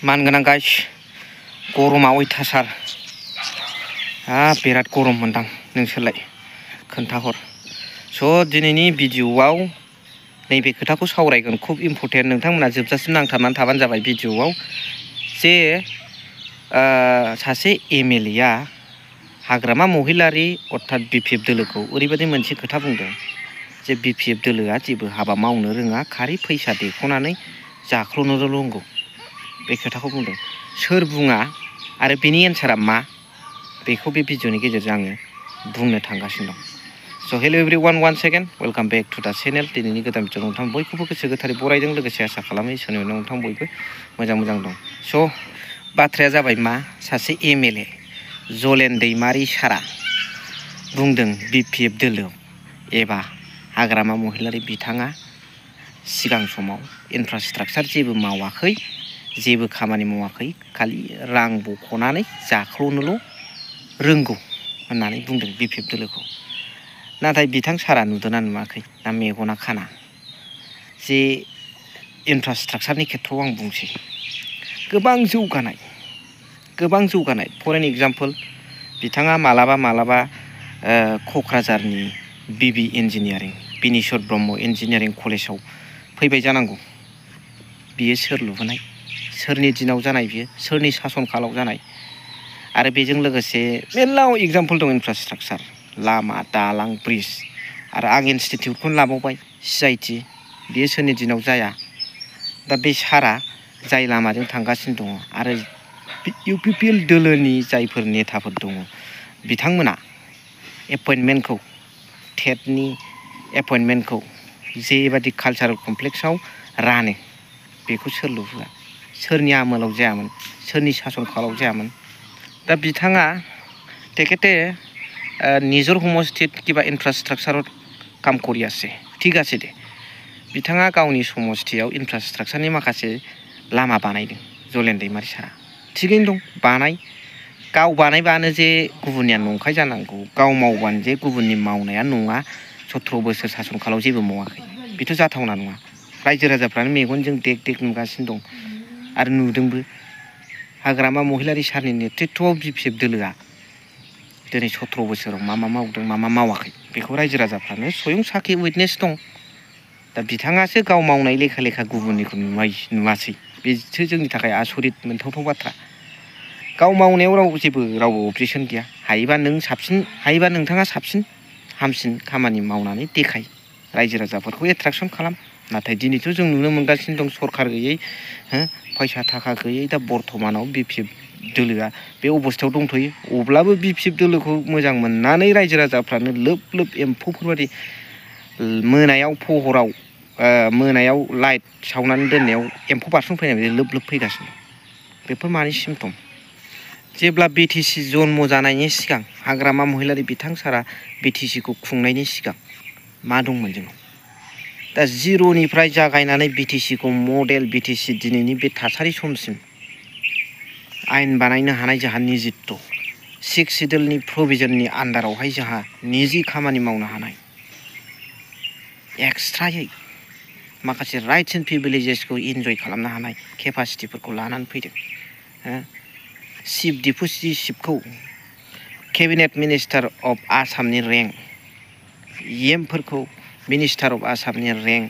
मानगोनां गाइस गरमा अयथासार बिराद गरम मोनदां नोंसोरलाय खोन्थाहर स' दिनैनि भिडिअ'आव नैबे खोथाखौ सावरायगोन खुब इम्परटेन्ट नोंथांमोना जोबजासिम नांथाबनानै थाबानो जाबाय भिडिअ'आव जे सासे एमएलएआ हाग्रामा महिलारि अर्थात बिपिएफ दोलोखौ ओरैबायदि मोनसे खोथा बुंदों जे बिपिएफ दोलोआ जेबो हाबा मावनो रोङा खालि फैसा देख'नानै जाख्ल'नो रोंगौ बे खोथाखौ बुंदों सोर बुङा आरो बेनि एन्सारा मा बेखौ बे भिडिअ'नि गेजेरजों आङो बुंनो थांगासिनो दं so' hello' everyone one second welcome back to the channel दिनैनि गोदान भिडिअ नोंथां बयखौबो गोसो गोथारै बरायदों लोगोसे आसा खालामो इसोरनि उनाव नोंथां बयबो मोजां दं स' बाथ्राया जाबाय मा सासे एमएलए जलेन दैमारि सारा बुंदों बिपिएफ दोलो एबा हाग्रामा महिलारि बिथाङा सिगां समाव इनफ्रास्ट्राक्चार जेबो मावाखै जेबो खामानि मावाखै खालि रां बख'नानै जाख्ल'नोल' रोंगौ होननानै बुंदों बिपिएफ दोलोखौ नाथाय बिथां सारा नुदोंना नुवाखै ना मेगना खाना जे इनफ्रास्ट्राक्चारनि खेथ्रआव आं बुंसै गोबां जौगानाय फर एन एग्जाम्पल बिथाङा मालाबा क'क्राझारनि बिबि इन्जिनियारिं बिनेस्वर ब्रह्म इन्जिनियारिं कलेजाव फैबाय जानांगौ बियो सोर लुहोनाय सोरनि दिनाव जानाय बियो सोरनि सासन कालाव जानाय आरो बेजों लोगोसे मेरला एग्जाम्पल दं इनफ्रास्ट्राक्चार लामा दालां ब्रिज आरो आं इनस्टिटिउटखौनो लाबावबाय CIT बियो सोरनि दिनाव जाया दा बे सारा जाय लामाजों थांगासिनो दङ आरो UPPL दोलोनि जायफोर नेताफोर दङ बिथांमोना एपइन्टमेन्टखौ टेटनि एपइन्टमेन्टखौ जेबादि कालचारेल कमप्लेक्सआव रानो बेखौ सोर लुहोआ सोरनि आमोलाव जायामोन सोरनि सासन कालाव जायामोन दा बिथाङा तेखेते निजर समस्थित किबा इनफ्रास्ट्राक्चार काम करि আছে ঠিক আছে दे बिथाङा गावनि समस्थियाव इनफ्रास्ट्राक्चारनि माखासे लामा बानायदों जलेन दैमारि सारा थिगैनो दं बानाय गाव बानायबानो जे गुबुननिया नंखाय जानांगौ गाव मावबानो जे गुबुननि मावनाया नङा 17 बोसोर सासन कालाव जेबो मावाखै बेथ' जाथावना नङा रायजो राजाफ्रानो मेगनजों देग नुगासिनो दं आरो नुदोंबो हाग्रामा महिलारि सारनि नेतृत्वआव बिपिएफ दोलोआ दिनै 17 बोसोराव मा मावदों मा मावाखै बेखौ रायजो राजाफ्रानो स्वयं साखि उइटनेस दं दा बिथाङासो गाव मावनाय लेखा गुबुननिखौ नुवासै बेसो जोंनि थाखाय आसरित मोनथावथाव बाथ्रा गाव मावनायाव रावबो अबजेक्सन गैया हायोबा नोंथाङा साबसिन हामसिन खामानि मावनानै देखाय रायजो राजाफोरखौ एट्राकसन खालाम नाथाय दिनैथ' जों नुनो मोनगासिनो दं सरखार गैयै फैसा थाखा गैयै दा बर्थमानाव बिपिएफ दोलोआ बे अबस्थायाव दंथ'यो अब्लाबो बिपिएफ दोलोखौ मोजां मोननानै रायजो राजाफ्रानो लोब एम्फौफोरबादि मोनायाव फहराव मोनायाव लाइट सावनानै दोननायाव एम्फौ बारसोमफैनाय बायदि लोब फैगासिनो बेफोर मानि सिम्पटम जेब्ला बिटिसि जन्म जानायनि सिगां हाग्रामा महिलारि बिथां सारा बिटिसिखौ खुंनायनि सिगां मा दंमोन जोंनाव दा जिर'निफ्राय जागायनानै बिटिसिखौ मडेल बिटिसि दिनैनि बे थासारि समसिम आयेन बानायनो हानाय जोंहा निजित्त 6 सिडुलनि प्रभिजननि आन्डारावहाय जोंहा निजि खामानि मावनो हानाय एक्सट्रायै माखासे राइट्स एन्ड प्रिभिलेजेसखौ इन्जय खालामनो हानाय केपासिटिफोरखौ लानानै फैदों चिफ डिप्युटि चिफखौ केबिनेट मिनिस्टार अफ आसामनि रेंक EMफोरखौ मिनिस्टार अफ आसामनि रेंक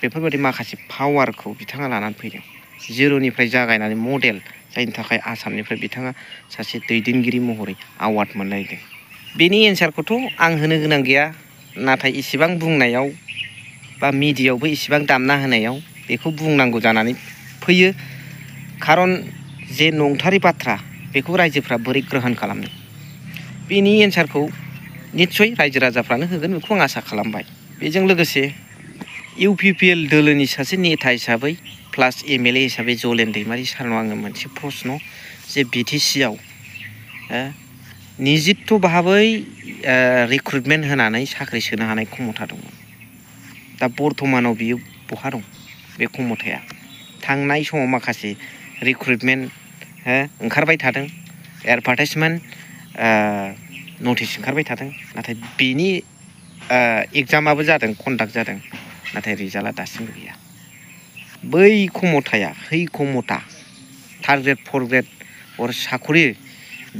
बेफोरबायदि माखासे पावारखौ बिथाङा लानानै फैदों जिर'निफ्राय जागायनानै मडेल जायनि थाखाय आसामनिफ्राय बिथाङा सासे दैदेनगिरि महरै एवार्ड मोनलायदों बेनि एन्सारखौथ' आं होनो गोनां गैया नाथाय इसेबां बुंनायाव बा मिडियायावबो इसेबां दामना होनायाव बेखौ बुंनांगौ जानानै फैयो खारन जे नंथारै बाथ्रा बेखौ रायजोफ्रा बोरै ग्रहण खालामनो बेनि एन्सारखौ निस्सय रायजो राजाफ्रानो होगोन बेखौ आं आसा खालामबाय बेजों लोगोसे UPPL दोलोनि सासे नेता हिसाबै प्लास MLA हिसाबै जलेन दैमारि सारनाव आङो मोनसे प्रश्न जे बिटिसिआव निजित्त भाबै रिक्रुटमेन्ट होनानै साख्रि सोनो हानाय क्षमता दंमोन दा बर्थमानाव बियो बहा दं बे क्षमताया थांनाय समाव माखासे रिक्रुटमेन्ट ओंखारबाय थादों एडभार्टाइजमेन्ट नटिस ओंखारबाय थादों नाथाय बेनि एग्जामाबो जादों कन्डाक्ट जादों नाथाय रिजाल्टआ दासिमबो गैया बै क्षमताया থার্ড গ্রেড ফ'ৰ্থ গ্ৰেড और চাকৰি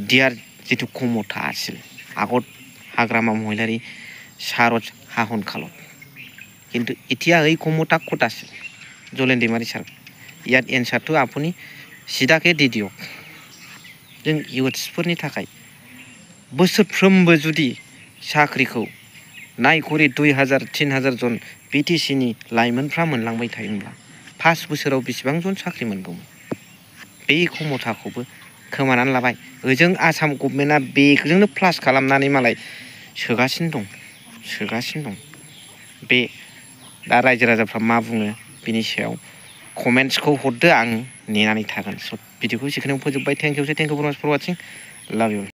দিয়াৰ যিটো ক্ষমতা আছিল আগত হাগ্ৰামা মহিলাৰী ছাৰত শাসন কালত কিন্তু এতিয়া এই ক্ষমতা ক'ত আছিল জলেন दैमारी ছাৰ ইয়াত এনসাৰটো আপুনি সিধাকে দি দিয়ক जों इउथ्सफोरनि थाखाय बोसोरफ्रोमबो जुदि साख्रिखौ नायखरि 2000-3000 जन बिटिसिनि लाइमोनफ्रा मोनलांबाय थायोब्ला 5 बोसोराव बेसेबां जन साख्रि मोनगौमोन बे क्षमताखौबो खोमानानै लाबाय ओजों आसाम गभर्नमेन्टआ बेजोंनो प्लास खालामनानै मालाय सोगासिनो दं बे दा रायजो राजाफ्रा मा बुङो बिनि सायाव कमेन्ट्सखौ हरदो आं नेनानै थागोन स' भिडिअखौ एसेखिनियाव फोजोबबाय थेंक इउ भेरि माच फर वाचिं लाभ इउ